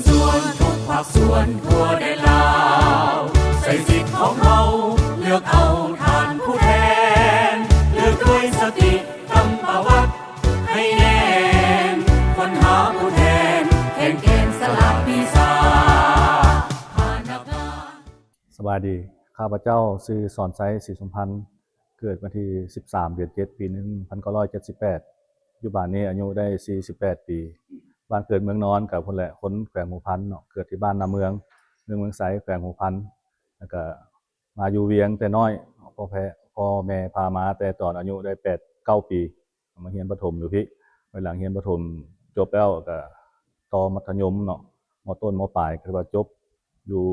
ສ່ວນທຸກພາກສ່ວນທົ່ວແດນລາວ ໃຊ້ສິດຂອງເຮົາເລືອກເອົາທ່ານຜູ້ແທນ ເລືອກດ້ວຍສະຕິກຳປະຫວັດໃຫ້ແໜ້ນ ຄົ້ນຫາຜູ້ແທນແຂງແກ່ນສະຫຼາກວິຊາ ພະນັກງານ. ສະບາຍດີ, ຂ້າພະເຈົ້າຊື່ສອນໄຊ ສີສົມພັນ ເກີດວັນທີສິບສາມ ເດືອນເຈັດ ປີໜຶ່ງພັນເກົ້າຮ້ອຍເຈັດສິບແປດ ປັດຈຸບັນນີ້ອາຍຸໄດ້ສີ່ສິບແປດປີ. ບ້ານເກີດເມືອງນອນກະພຸ້ນແຫຼະ, ຄົນແຂວງຫົວພັນເນາະ, ເກີດທີ່ບ້ານນາເມືອງ ເມືອງເມືອງໄຊ ແຂວງຫົວພັນ ແລ້ວກະມາຢູ່ວຽງແຕ່ນ້ອຍ ພໍ່ແພ ພໍ່ແມ່ພາມາແຕ່ຕອນອາຍຸໄດ້ແປດ ເກົ້າປີ ມາຮຽນປະຖົມຢູ່ພີ້. ພາຍຫຼັງຮຽນປະຖົມຈົບແລ້ວກະຕໍ່ມັດທະຍົມເນາະ, ມໍຕົ້ນ ມໍປາຍ ກະຖືວ່າຈົບຢູ່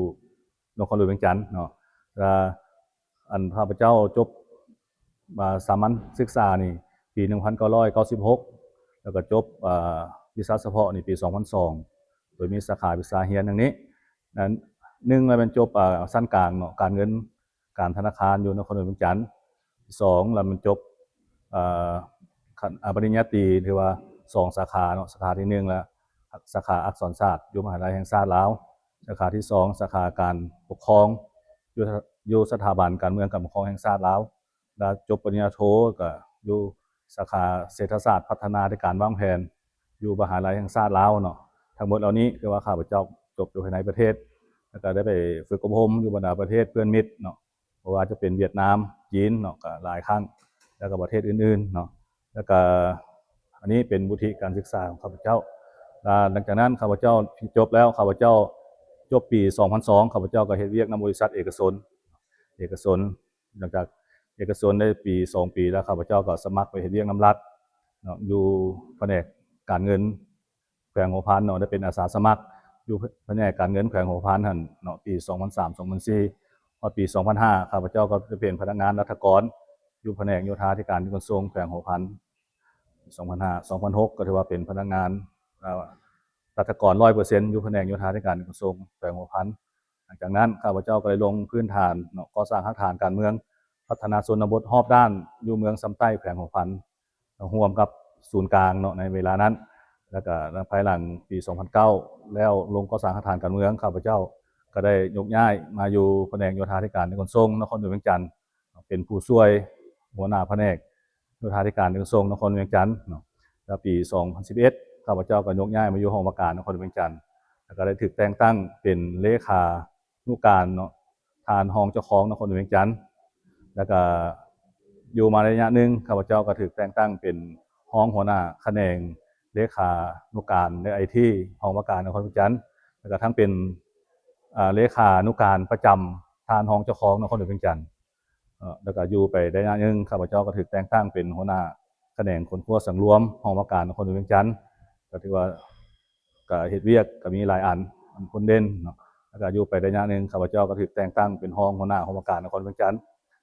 ນະຄອນຫຼວງວຽງຈັນເນາະ. ແລ້ວອັນຂ້າພະເຈົ້າຈົບ ອ່າ ສາມັນສຶກສານີ້ປີໜຶ່ງພັນເກົ້າຮ້ອຍເກົ້າສິບຫົກ ແລ້ວກໍຈົບ ອ່າ ວິຊາສະເພາະນີ້ປີສອງພັນສອງ ໂດຍມີສາຂາວິຊາຮຽນດັ່ງນີ້. ນັ້ນ ໜຶ່ງ ລະແມ່ນຈົບ ອ່າ ຊັ້ນກາງເນາະ, ການເງິນການທະນາຄານ ຢູ່ນະຄອນຫຼວງວຽງຈັນ. ສອງ ລະແມ່ນຈົບ ເອີ ຂັ້ນ ອາ ປະລິນຍາຕີ ຖືວ່າສອງສາຂາເນາະ, ສາຂາທີໜຶ່ງ ລະສາຂາອັກສອນສາດ ຢູ່ມະຫາວິທະຍາໄລແຫ່ງຊາດລາວ, ສາຂາທີສອງ ສາຂາການປົກຄອງ ຢູ່ ຢູ່ສະຖາບັນການເມືອງການປົກຄອງແຫ່ງຊາດລາວ, ລະຈົບປະລິນຍາໂທ ກະຢູ່ສາຂາເສດຖະສາດພັດທະນາທິການວາງແຜນ ຢູ່ມະຫາວິທະຍາໄລແຫ່ງຊາດລາວເນາະ. ທັງໝົດເຫຼົ່ານີ້ຄືວ່າຂ້າພະເຈົ້າຈົບຢູ່ພາຍໃນປະເທດ ແລ້ວກະໄດ້ໄປຝຶກອົບຮົມຢູ່ບັນດາປະເທດເພື່ອນມິດເນາະ, ບໍ່ວ່າຈະເປັນຫວຽດນາມ, ຈີນເນາະ ກະຫຼາຍຄັ້ງ ແລ້ວກະປະເທດອື່ນໆເນາະ. ແລ້ວກະອັນນີ້ເປັນວຸດທິການສຶກສາຂອງຂ້າພະເຈົ້າ. ແລ້ວຫຼັງຈາກນັ້ນຂ້າພະເຈົ້າຈົບແລ້ວ ຂ້າພະເຈົ້າຈົບປີສອງພັນສອງ ຂ້າພະເຈົ້າກະເຮັດວຽກນຳບໍລິສັດເອກະຊົນ ເອກະຊົນ. ຫຼັງຈາກເອກະຊົນໄດ້ປີສອງປີແລ້ວ ຂ້າພະເຈົ້າກໍສະໝັກໄປເຮັດວຽກນຳລັດເນາະ ຢູ່ພະແນກການເງິນ ແຂວງຫົວພັນເນາະ, ໄດ້ເປັນອາສາສະໝັກຢູ່ພະແນກການເງິນແຂວງຫົວພັນຫັ້ນເນາະ ປີສອງພັນສາມ ສອງພັນສີ່ ຮອດປີສອງພັນຫ້າ ຂ້າພະເຈົ້າກໍໄດ້ເປັນພະນັກງານລັດຖະກອນຢູ່ພະແນກໂຍທາທິການຂົນສົ່ງແຂວງຫົວພັນ. ສອງພັນຫ້າ ສອງພັນຫົກ ກໍຖືວ່າເປັນພະນັກງານ ເອີ ລັດຖະກອນຮ້ອຍເປີເຊັນ ຢູ່ພະແນກໂຍທາທິການຂົນສົ່ງແຂວງຫົວພັນ. ຫຼັງຈາກນັ້ນ ຂ້າພະເຈົ້າກໍໄດ້ລົງພື້ນຖານເນາະ ກໍ່ສ້າງຮາກຖານການເມືອງ ພັດທະນາຊົນນະບົດຮອບດ້ານ ຢູ່ເມືອງຊຳໃຕ້ ແຂວງຫົວພັນ ຮ່ວມກັບສູນກາງເນາະ ໃນເວລານັ້ນ. ແລ້ວກະພາຍຫຼັງປີສອງພັນເກົ້າ ແລ້ວລົງກໍ່ສ້າງຮາກຖານການເມືອງ ຂ້າພະເຈົ້າກໍໄດ້ຍົກຍ້າຍມາຢູ່ພະແນກໂຍທາທິການ ແລະ ຂົນສົ່ງນະຄອນຫຼວງວຽງຈັນ ເປັນຜູ້ຊ່ວຍຫົວໜ້າພະແນກໂຍທາທິການ ແລະ ຂົນສົ່ງນະຄອນຫຼວງວຽງຈັນເນາະ. ແລ້ວປີສອງພັນສິບເອັດ ຂ້າພະເຈົ້າກໍຍົກຍ້າຍມາຢູ່ຫ້ອງວ່າການນະຄອນຫຼວງວຽງຈັນ ແລ້ວກໍໄດ້ຖືກແຕ່ງຕັ້ງເປັນເລຂາ ນຸການເນາະ ທ່ານຮອງເຈົ້າຄອງນະຄອນຫຼວງວຽງຈັນ ແລ້ວກະຢູ່ມາໄລຍະໜຶ່ງ ຂ້າພະເຈົ້າກໍຖືກແຕ່ງຕັ້ງເປັນຮອງຫົວໜ້າຂະແໜງເລຂານຸການ ແລະ ໄອທີ ຫ້ອງວ່າການນະຄອນຫຼວງວຽງຈັນ ແລ້ວກະທັງເປັນ ເອີ ເລຂານຸການປະຈຳທ່ານຮອງເຈົ້າຄອງນະຄອນຫຼວງວຽງຈັນ. ເອີ ແລ້ວກະຢູ່ໄປໄລຍະໜຶ່ງ ຂ້າພະເຈົ້າກໍຖືກແຕ່ງຕັ້ງເປັນຫົວໜ້າຂະແໜງຄົ້ນຄວ້າສັງລວມ ຫ້ອງວ່າການນະຄອນຫຼວງວຽງຈັນ ກໍຖືວ່າ ກະເຮັດວຽກກະມີຫຼາຍອັນ ອັນພົ້ນເດັ່ນເນາະ. ແລ້ວກະຢູ່ໄປໄລຍະໜຶ່ງ ຂ້າພະເຈົ້າກໍຖືກແຕ່ງຕັ້ງເປັນຮອງຫົວໜ້າຫ້ອງວ່າການນະຄອນຫຼວງວຽງຈັນ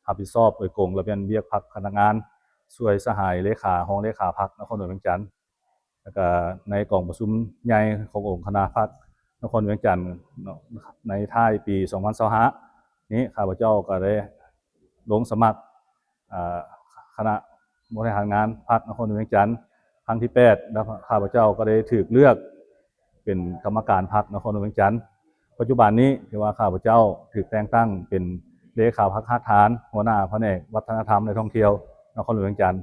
ຮັບຜິດຊອບໂດຍກົງລະແມ່ນວຽກພັກພະນັກງານ ຊ່ວຍສະຫາຍເລຂາ ຮອງເລຂາພັກນະຄອນຫຼວງວຽງຈັນ. ແລ້ວກະໃນກອງປະຊຸມໃຫຍ່ຂອງອົງຄະນະພັກນະຄອນຫຼວງວຽງຈັນເນາະ ໃນທ້າຍປີສອງພັນຊາວຫ້ານີ້ ຂ້າພະເຈົ້າກໍໄດ້ ລົງສະໝັກ ເອີ ຄະນະບໍລິຫານງານພັກນະຄອນຫຼວງວຽງຈັນຄັ້ງທີແປດ ແລະ ຂ້າພະເຈົ້າກໍໄດ້ຖືກເລືອກເປັນກຳມະການພັກນະຄອນຫຼວງວຽງຈັນ. ປັດຈຸບັນນີ້ຖືວ່າຂ້າພະເຈົ້າຖືກແຕ່ງຕັ້ງເປັນເລຂາພັກຮາກຖານ ຫົວໜ້າພະແນກວັດທະນະທຳ ແລະ ທ່ອງທ່ຽວນະຄອນຫຼວງວຽງຈັນ.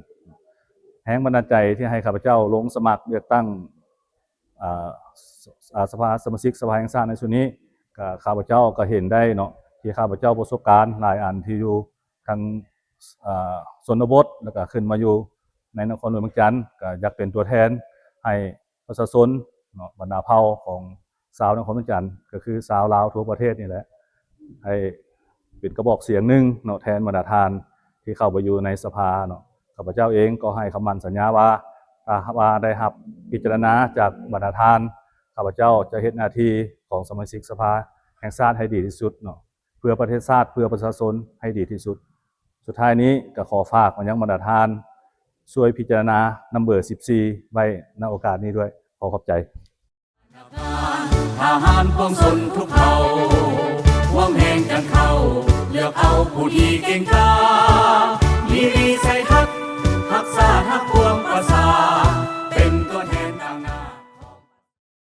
ແຮງບັນດານໃຈທີ່ໃຫ້ຂ້າພະເຈົ້າລົງສະໝັກເລືອກຕັ້ງ ອາ ສະພາສະມາຊິກສະພາແຫ່ງຊາດໃນຊຸດນີ້ ກະຂ້າພະເຈົ້າກະເຫັນໄດ້ເນາະ ທີ່ຂ້າພະເຈົ້າປະສົບການຫຼາຍອັນທີ່ຢູ່ທາງ ອາ ຊົນນະບົດ ແລ້ວກະຂຶ້ນມາຢູ່ໃນນະຄອນຫຼວງວຽງຈັນ ກະຢາກເປັນຕົວແທນໃຫ້ປະຊາຊົນເນາະ ບັນດາເຜົ່າຂອງຊາວນະຄອນຫຼວງວຽງຈັນ ກະຄືຊາວລາວທົ່ວປະເທດນີ້ແຫຼະ ໃຫ້ເປັນກະບອກສຽງໜຶ່ງເນາະ ແທນບັນດາທ່ານທີ່ເຂົ້າໄປຢູ່ໃນສະພາເນາະ. ຂ້າພະເຈົ້າເອງກໍໃຫ້ຄຳໝັ້ນສັນຍາວ່າ ຖ້າຫາກວ່າໄດ້ຮັບພິຈາລະນາຈາກບັນດາທ່ານ ຂ້າພະເຈົ້າຈະເຮັດໜ້າທີ່ຂອງສະມາຊິກສະພາແຫ່ງຊາດໃຫ້ດີທີ່ສຸດເນາະ ເພື່ອປະເທດຊາດ ເພື່ອປະຊາຊົນໃຫ້ດີທີ່ສຸດ. ສຸດທ້າຍນີ້ກໍຂໍຝາກມາຍັງບັນດາທ່ານ ຊ່ວຍພິຈາລະນານຳເບີສິບສີ່ໄວ້ ນະໂອກາດນີ້ດ້ວຍ. ຂໍຂອບໃຈ. ທະຫານປວງຊົນທຸກເຜົ່າ ຮ່ວມແຮງກັນເຂົ້າ ເລືອກເອົາຜູ້ທີ່ເກັ່ງກ້າ